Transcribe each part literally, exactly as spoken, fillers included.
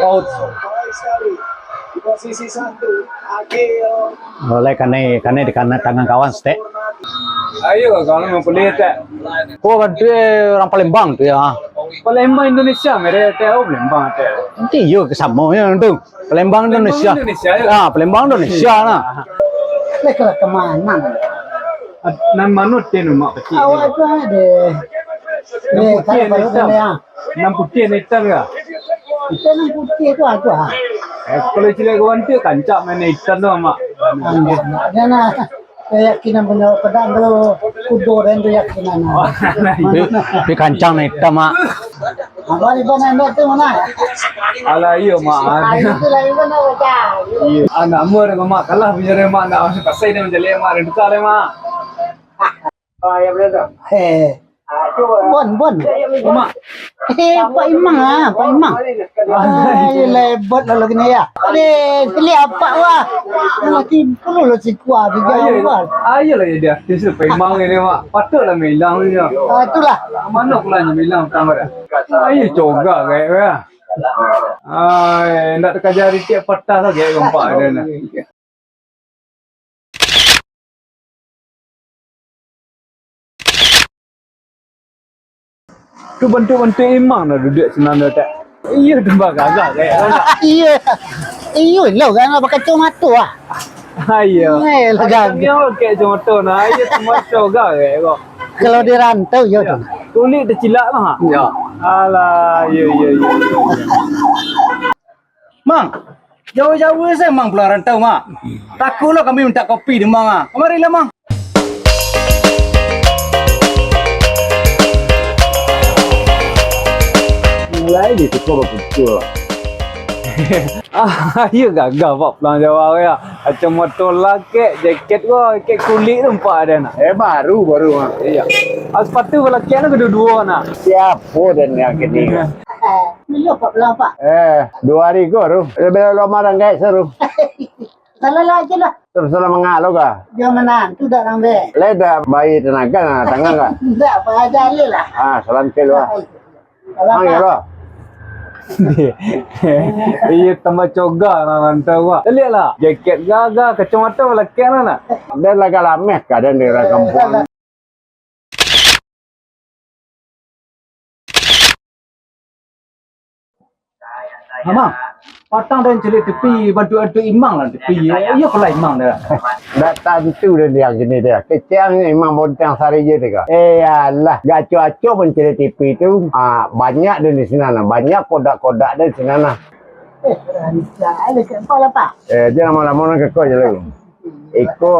Out. Oleh kanai, kanai di kanai tangan kawan setek. Ayo, kalau mau kuliah tak? Kau kan tu, eh, orang Palembang tu ya. Palembang Indonesia, mere tak? Oh, Palembang tak? Nanti yo ke sama ya tu. Palembang Indonesia. Indonesia, ya? Ah, Palembang Indonesia nah. Leh kalau ke mana? Nan mano ten mak peti? Awak tu ada. Nan putih, nan hitam. Nan putih, nan hitam ya? Itu nan putih tu aku ah. Eh, kalau cilik kawan tu kancak main hitam tu mak. Anjir, mak. Dia nah. Keyakinan punya pedang tu, kudo dan tu yakinan. Oh, nah, iya. Tapi kancang nan hitam mak. Apa ni pun anda tu mana? Alah, iyo mak. Ah, itu lah, itu nak baca. Iyo. Anak mur dengan mak kalah punya mak nak masuk kasai dia menjadi mak dan tukar lah mak. Oh, ya benar tu. Eh. Bon, bon. Mak. Eh, Pak Imang ah, Pak Imang. Ah, iya lebat lalu kena ya. Deh, sili apa wah? Alah, timpul lo si kuah di jauh wah. Ayolah jadi artis tu, Pak Imang ini mak. Patutlah bilang ni. Ah, itulah. Mana pulanya bilang pertama dah? Ayo coga kayak ya. Ai, ndak terkajar tiap patah lah kayak gempa dia nah. Tu bantuak-bantuak Imang dah duduak sinan dah tak. Iyo tu bagagah kayak kan. Iyo. Iyo lo kan apa kacamata ah. Ayo. Eh, lah gagah. Dia kayak kacamata nah. Ayo tu macam gagah kayak kau. Kalau di rantau yo tu. Kulit tercilak lah. Ya. Alah, yo yo yo. Mang, jauah-jauah sajo Mang pulang rantau, Mang. Takuik lo kami mintak kopi di Mang ah. Kamarilah, Mang. Mulai di siko bakumpul. Ah, iyo gagah, Pak, pulang jauah ya. Kacamata lakek, jaket ko, jaket kulik tu empat ado nak. Eh, baru, baru, Mang. Iyo. Ah, sepatu balakek nak kaduo-duo nak. Siapo den nan kini? Iyo, Pak, pulang, Pak. Eh, duo hari ko tu. Labiah lamo ranggaik saru. Salah lah aja lah. Terus salah mangalo kah? Dia menantu dak rambe. Lai dak bayi tenaga nah, tangan kah? Ndak, apa aja lah. Ah, salam cil lah. Salam, Mang, Pak. Yo lah. Iyo tambah coga nah rantau, Pak. Liek lah, jaket gagah, kacamata balakek nah nak. Dah lah galameh keadaan daerah kampuang. Amang, patang den caliak tipi, bantuak-bantuak Imang lah tipi. Iyo, kalau Imang dah. Ndak tantu den yang kini dah. Kecek Imang Bonteng Sari je deh kah. Eh, alah, gaco-aco mancaliak tipi tu, ah, banyak den di sinan lah. Banyak kodak-kodak den di sinan lah. Eh, rancak, eh, dekat kau lah, Pak. Eh, jan lamo-lamo nan ka ko je lah. Iko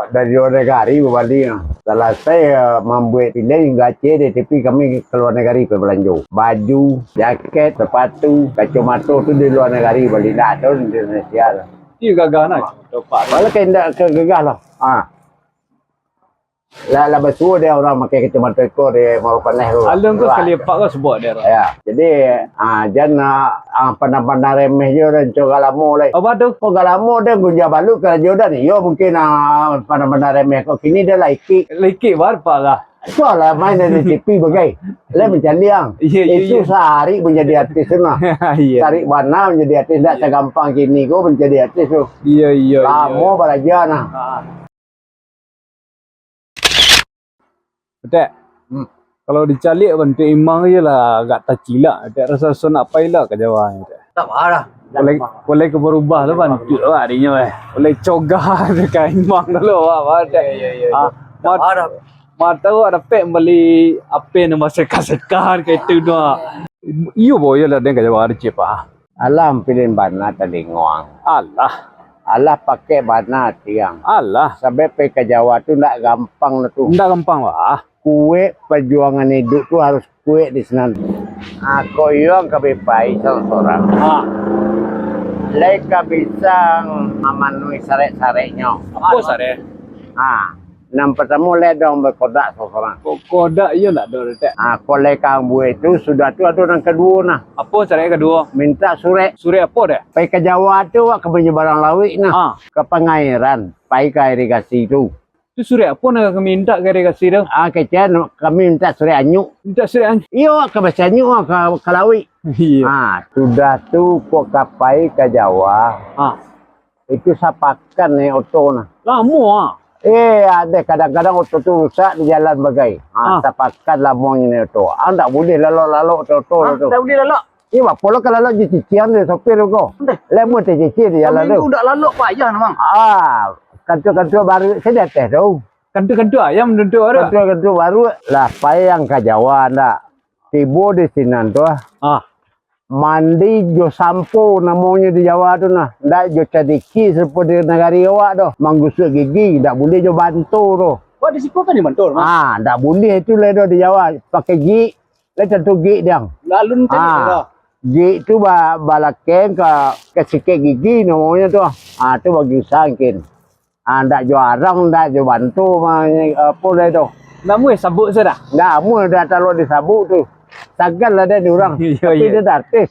dari luar nagari babali nah. Salasai, eh, mambuek pilih gace deh, tapi kami ka luar nagari pai balanjo. Baju, jaket, sapatu, kacomato tu di luar nagari bali, ndak ado di Indonesia lah. Iyo gagah nah, copak. Walau ka indak ka gagah lah. Ah. Lah, lah basuo deh urang makai kacomato iko di Muaro Paneh tu. Alun ko sakali apak ko subuah deh urang. Ya, jadi, ah, jan, ah, ah, pandang-pandang remeh jo den, coga lamo lai. Apa tu? Ko gak lamo den gunjang balut karajo den. Iyo mungkin, ah, pandang-pandang remeh ko kini den lah ikik. Lah ikik bar pak lah. Ko lah main dari T V bagai. Lah mancaliak. Iya, iya, iya. Itu sahari manjadi artis tu nah. Iya. Sahari bana manjadi artis, ndak sagampang kini ko manjadi artis tu. Iya, iya, iya. Lamo baraja nah. Ah. Tek, hmm, kalau dicaliak bantuak Imang je lah agak tacilak. Tek, raso-raso nak pai lah ka Jawa ni, Tek. Tak parah. Boleh, boleh ka barubah tu bantuak awak adinyo, eh. Boleh cogah tu ka Imang dulu awak, Tek. Iya, iya, iya, iya. Ah, tak parah. Mata awak dapek bali H P nombor seka-seka ka itu tu, ah. Iyo, boh, iyo lah, den ka Jawa ada cip, ah. Alah, ampilin bana talingo ang. Alah. Alah, pakai bana ati ang. Alah. Sabab pai ka Jawa tu ndak gampang lah tu. Ndak gampang, wah. Kuek pajuangan iduik tu harus kuek di sinan. Ah, kok iyo ang ka bi pai sorang-sorang. Ah. Lai ka bisa mamanuhi sarek-sareknyo. Apo sarek? Ah. Nan partamo, lai dong bakodak sorang-sorang. Ko-, kodak iyo ndak ado, Tek? Ah, kok lai ka ang buek tu, sudah tu ado nan kaduo nah. Apo sarek kaduo? Mintak surek. Surek apo, Tek? Pai ka Jawa tu, awak ka manyabarang lauik nah. Ah. Ka pangairan, pai ka irigasi tu. Tu surek apo nan kami mintak ka ari kasih tu? Ah, kecen, kami mintak surek anyuk. Mintak surek anyuk? Iyo, ka basi anyuk, ah, ka, ka lauik. Iyo. Ah, sudah tu, kok ka pai ka Jawa. Ah. Itu sapakan naiak oto nah. Lamo, ah. Eh, ado kadang-kadang oto tu rusak di jalan bagai. Ah, ah. Sapakan lamonyo naiak oto. Ah, ndak buliah lalok-lalok oto-oto tu. Ah, ndak buliah lalok? Iyo, bapo lo ka lalok jo cician dari sopir tu ko. Ndeh. Lamo teh cicir di jalan tu. Saminggu ndak lalok payah nah, Mang. Ah, kantua-kantua baruak se di ateh tu. Kantua-kantua ayam tuntuak baruak. Kantua-kantua baruak. Lah, pai ang ka Jawa ndak. Tibo di sinan tu, ah. Ah. Mandi jo sampo namonyo di Jawa tu nah. Ndak jo cadiki sarupo di nagari awak doh. Manggusuak gigi, ndak buliah jo banto doh. Wah, di siko kan di banto, Mang? Ah, ndak buliah itu lai doh di Jawa. Pakai gik, lai tantu gik diang. Lalu macam mana? Ah, gik tu ba-, balakeng ka, ka sikek gigi namonyo tu. Ah, tu bagi usaha mungkin. Ah, ndak jo arang, ndak jo banto, ma-, apo lai tu. Ndak amuah sabuik sudah? Ndak amuah dah kalau disabuik tu. Sagan lah dah di urang. Iyo, tapi iyo. Dia dah artis.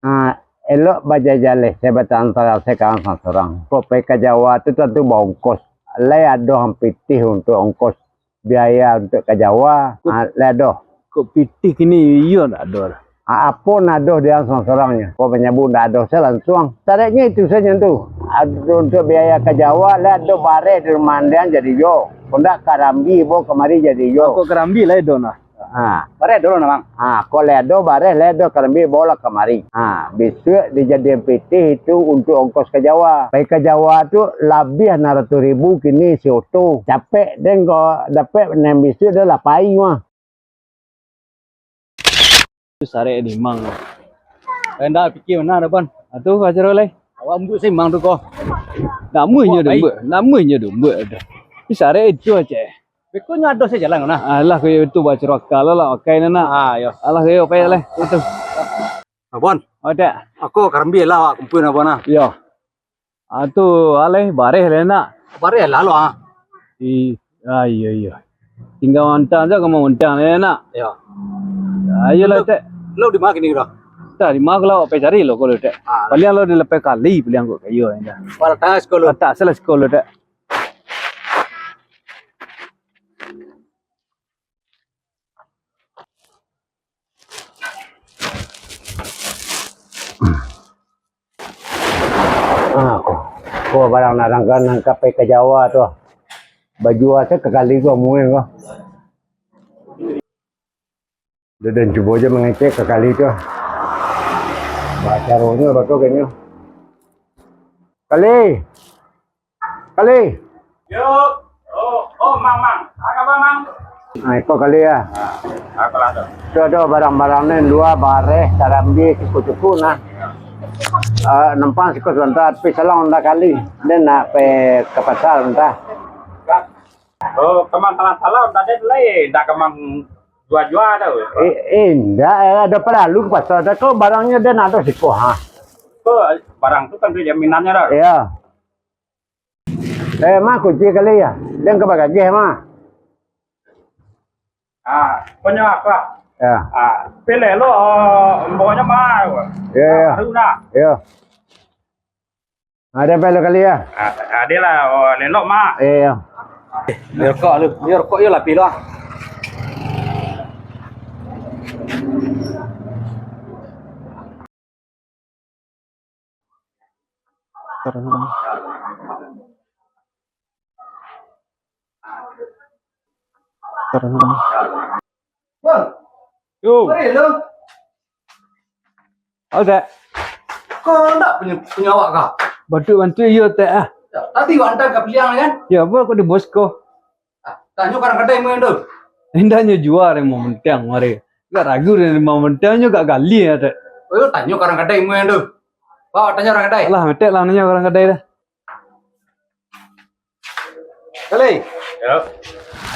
Ah, elok bajajaleh, saya batantara saya kawan surang-surang. Kok pai ka Jawa tu tantu baongkos. Lai ado ang pitih untuk ongkos biaya untuak ka Jawa, kok, ah, lai ado. Kok pitih kini iyo ndak ado lah. Ah, apo nan ado di ang surang-surangnyo? Kok manyabuik ndak ado, saya lansuang. Sareknyo itu sajo tu. Ado untuak biaya ka Jawa, lai ado bareh di rumah andian jadi yo. Kok ndak karambia bao kamari jadi yo. Kok karambia lai ado nah. Ah. Bareh ado lah, Mang. Ah, kok lai ado bareh, lai ado karambia baolah kamari. Ah, bisuak dijadian pitih itu untuak ongkos ka Jawa. Pai ka Jawa tu labiah anam ratuih ribu kini si oto. Capek den kok dapek nan bisuak dah lah pai mah. Tu sarek di Mang. Indak pikia bana dah, Bon. Ah, tu acara lai. Awak ambuik se Mang tu ko. Ndak amuahnyo diambuik, ndak amuahnyo diambuik dah. Tapi sarek itu aja. Beko nyo ado se jalan ko nah. Alah, kok iyo tu bacuraka lah, pakai nah, nak. Ah, iyo. Alah, kok iyo, pakai lah. Itu. Abon. Oh, tak. Aku karambia lah, awak kumpul abon nah. Iyo. Ah, tu, aleh, bareh lah, nak. Bareh lah lo, ah. I-, ah, iyo, iyo. Tingga mantang se, ka mantang lah, nak. Iyo. Ayolah, Tek. Lo di ma kini, Bro? Tak, di ma ko lah, awak pai cari lo, ko lo, Tek. Ah. Paliang lo di lapeh kali, paliang ko kayo, dah. Pala tangah siko lo. Tak, salah siko lo, Tek. Ah, ko, ko barang nan, nan ka pai ka Jawa tu. Bajua se ka kali ko, amuah ko. Dah, den cubo se mangecek ka kali tu. Bacaronyo bako kini. Kali. Kali. Yo. Oh, oh, Mang, Mang. Apa kabar, Mang? Ah, iko kali yo. Ah, apo lah tu? Tu ado barang-barang ni, lua, bareh, karambia, siko cukuik nah. Ah, numpang siko sabanta, tapi salang ndak kali. Den nak pai ka pasar sabanta. Oh, ka ma, salang-salang, ndak ado lai, ndak ka ma jua-jua tu. Eh, eh, indak, eh, ado paralu ka pasar, dah ko barangnyo den ado siko, ha. Ko barang tu kan tu jaminannyo dah. Iyo. Eh, ma kunci kali yo. Den ka bagageh, ma. Ah, punyo aku, ah. Yo. Ah, pilih lo, oh, mboknyo ma. Yo, yo. Baru dah. Yo. Ado palo kali yo? Ah, ado lah, oh, lelok, Mak. Iyo, iyo. Iyo rokok lu, iyo rokok yo lapih lu, ah. Bang. Yo. Mari lo. Apo, Tek? Ko ndak punyo, punyo awak kah? Bantuak-bantuak iyo, Tek, ah. Yo, tadi wak antaan ka Piliang kan? Yo, apo kok di bos ko? Ah, tanyo ka urang kadai mungkin tu. Indak, nyo jua dek Mang Mentang mari. Agak ragu dek Mang Mentang, nyo agak gali yo, Tek. Oh, yo, tanyo ka urang kadai mungkin tu. Bawa tanyo urang kadai. Alah, Tek lah nanyo ka urang kadai dah. Kali. Yo.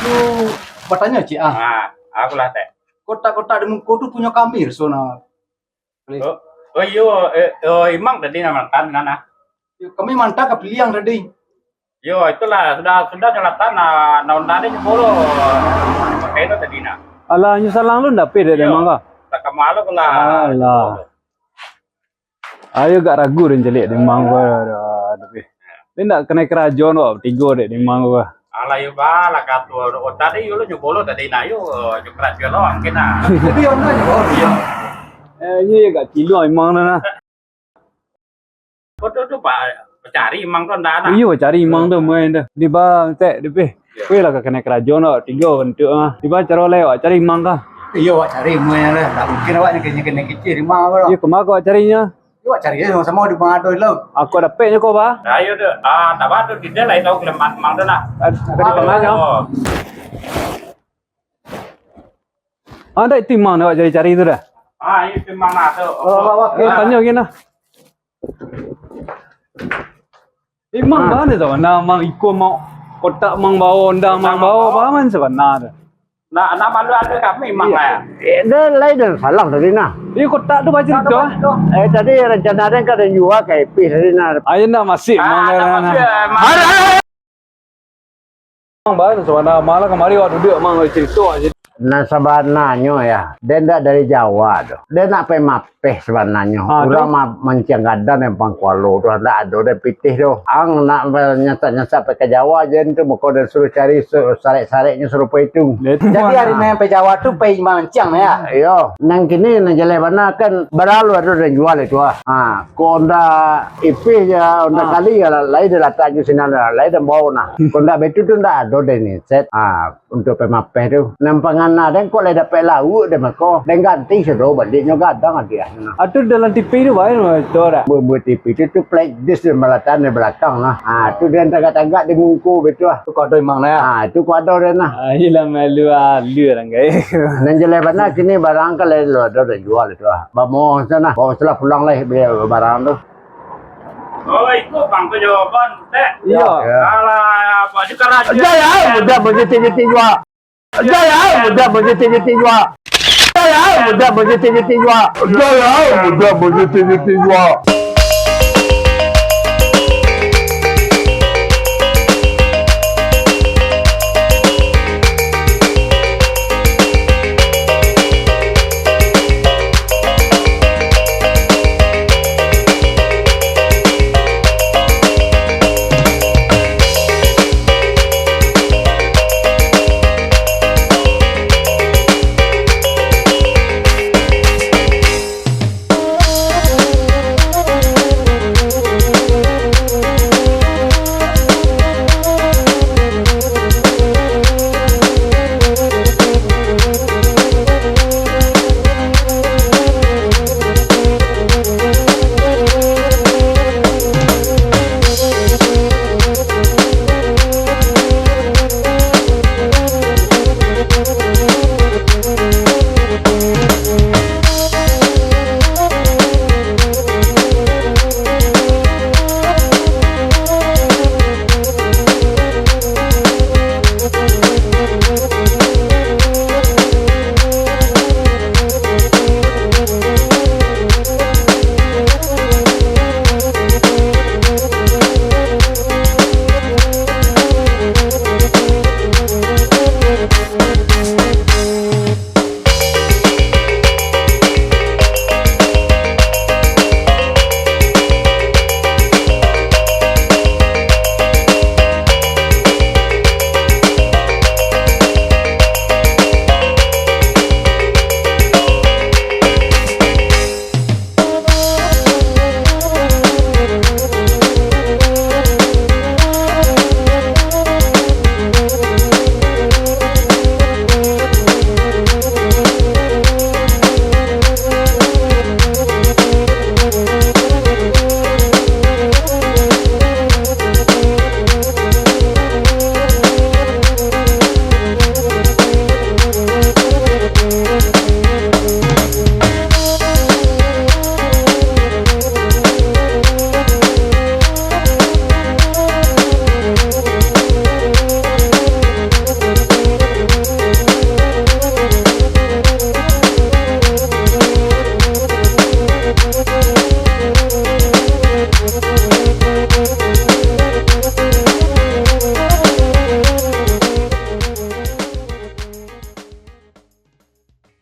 Lu batanyo, Cik, ah. Ah, apo lah, Tek? Kotak-kotak di muko tu punyo kami, raso nah. Kali. Oh, oh, iyo, eh, oh, Imang tadi nan maantaan, nah. Yo, kami maantaan ka Piliang tadi. Yo, itulah, sudah, sudah nyo lah antaan, nah, nah, Honda ni cubo lo pakai lo tadi, nah. Alah, nyo salang lu ndak dapek dek Imang kah? Tak kama lo lah. Alah. Ayo agak ragu den caliak dek Imang ko, aduh, aduh, eh. Tapi ndak kanai karajo ndak tigo dek di mang ko. Alah, yo ba lah kato. Tadi yo lo nyobo lo tadi nak yo, yo karajo lo angkin nah. Tapi yo ndak nyobo. Iyo. Eh, iyo, iyo, agak kilo imang tu nah. Kau tu, tu, Pak, cari imang tu ndak nak? Iyo, cari imang tu, main tu. Di bang, cek, di pih. Iyo. Weh lah, kanai karajo ndak tigo bantuak ah. Di bang, caro lai, awak cari imang kah? Iyo, awak cari imang lah. Tak mungkin awak ni kena, kena kecil imang ko. Iyo, kemana kau carinya? Yo, cari aja sama-sama di mangado lo. Aku dapeknyo ko, bah. Ayo tu. Ah, tak apa tu, kita lah tahu kelemat mang tu lah. Ada di pangannya. Oh. Ada itu mang nak cari-cari tu dah. Ah, itu mang tu. Oh, oh, oh. Eh, tanya gini lah. Imang bana tu, nah, mang iko mau kotak mang bawa, ondang mang bawa, paman sebenarnya. Nak, nak malu ada kami, mang, eh. Eh, dah lain dan salang tadi nah. Di kotak tu baca tu. Eh, tadi rencana den ka den jua ka Ipih tadi nah. Ayo nak masih, mang, nak masih, eh, mang. Mang, bana sebenarnya, malah kamari awak duduk, mang, cerita aja. Nah, sabananyo ya, den ndak dari Jawa tu. Den nak pai mapeh sabananyo. Ah, urang tu? Ma-, manciang gadang yang pangkualo tu, ndak ado den pitih tu. Ang nak nyasak-nyasak pai ka Jawa je tu, mako den suruh cari su-, sarek-sareknyo sarupo itu. Jadi hari nan pai Jawa tu pai manciang ya? Iyo, nang kini nan jaleh bana kan baralu ado den jual itu ah. Ha, ko onda Ipih ja, onda kali ya, lai den latak jo sinan, lai den bawa nah. Ko ndak baitu tu ndak ado den ni, set. Ha, untuak pai mapeh tu. Nan pangana den kok lai dapek lauak den mako. Den ganti sudah baliaknyo gadang adiak nah. Atu dalam T V tu bae tu dak? Buat, buat T V tu, tu flash disk den balatan di balakang nah. Ha, tu den tagak-tagak di muko betu ah. Tu kado imang nah. Ha, tu kado den nah. Ah, ilah malu alu orang gaya. Nan jelas bana kini barang ka lai lo ado den jual itu ah. Bamo sana, bawa salah pulang lai beli barang tu. Oh, iko bang tu jawaban, Tek. Iyo. Alah, apa juga raja. Jaya, mudah meniti-niti jua. Jaya, mudah meniti-niti jua. Jaya, mudah meniti-niti jua. Jaya, mudah meniti-niti jua.